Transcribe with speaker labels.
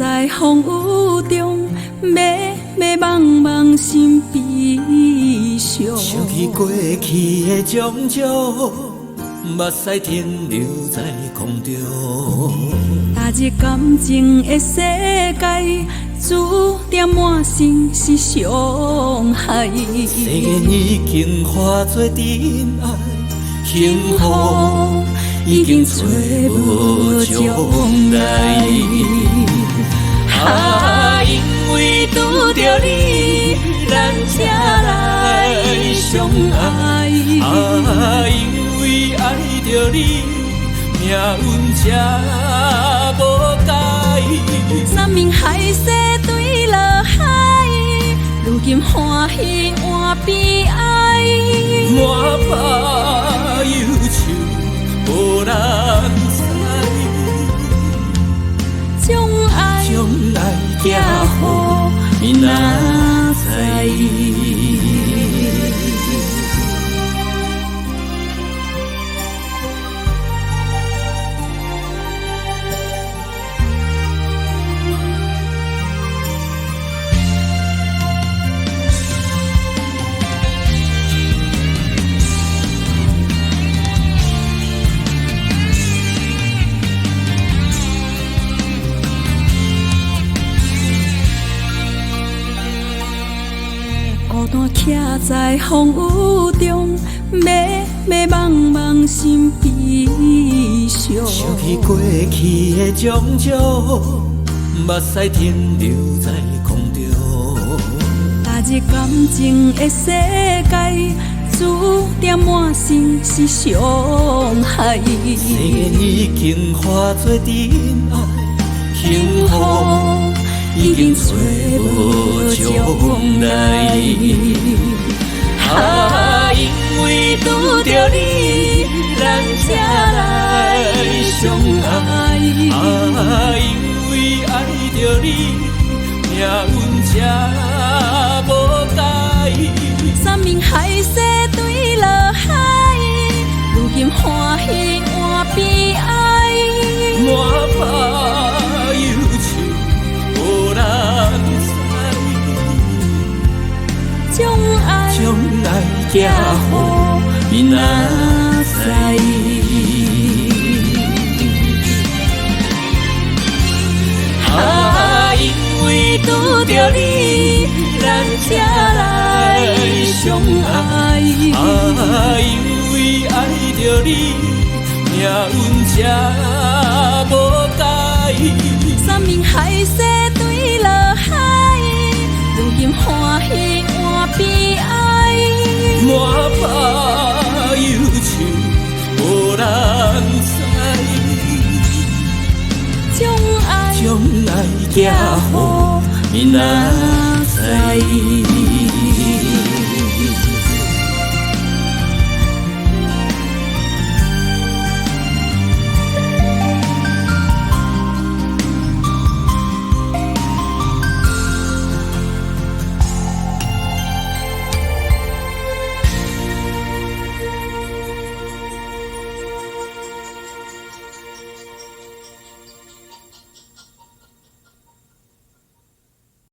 Speaker 1: 在風雨中，迷迷茫茫心悲傷。
Speaker 2: 想起過去的種種，目屎停留在空中。
Speaker 1: 踏入感情的世界，注定滿身是傷害。
Speaker 2: 誓言已經化作塵埃，幸福已經揣無將來。啊，因為拄著你，咱才來相愛。啊，因為愛著你，命運才無解。
Speaker 1: 山盟海誓對落海，如今歡喜換悲哀。
Speaker 2: 滿腹憂愁無人知，
Speaker 1: 將愛
Speaker 2: 將愛
Speaker 1: 寄予
Speaker 2: 予明仔載。
Speaker 1: 孤單徛在風雨中，迷迷茫茫心悲傷。
Speaker 2: 想起過去的種種，目屎停留在空中。
Speaker 1: 踏入感情的世界，注定滿身是傷害。
Speaker 2: 誓言已經化作塵埃，幸福已經揣無將來。啊，因為拄著你，咱才來相愛。啊，因為愛著你，命運才無解。
Speaker 1: 山盟海誓對落海，如今歡喜換悲哀。
Speaker 2: 滿腹憂愁無人知，
Speaker 1: 將愛
Speaker 2: 將愛寄予明仔載。啊，因為
Speaker 1: 拄著你，咱才來相愛。
Speaker 2: 啊，因為愛著你，命運才無解。
Speaker 1: 山盟海誓對落海，如今歡喜換悲哀。
Speaker 2: 滿腹憂愁無人知，
Speaker 1: 將愛
Speaker 2: 將愛寄予明仔載。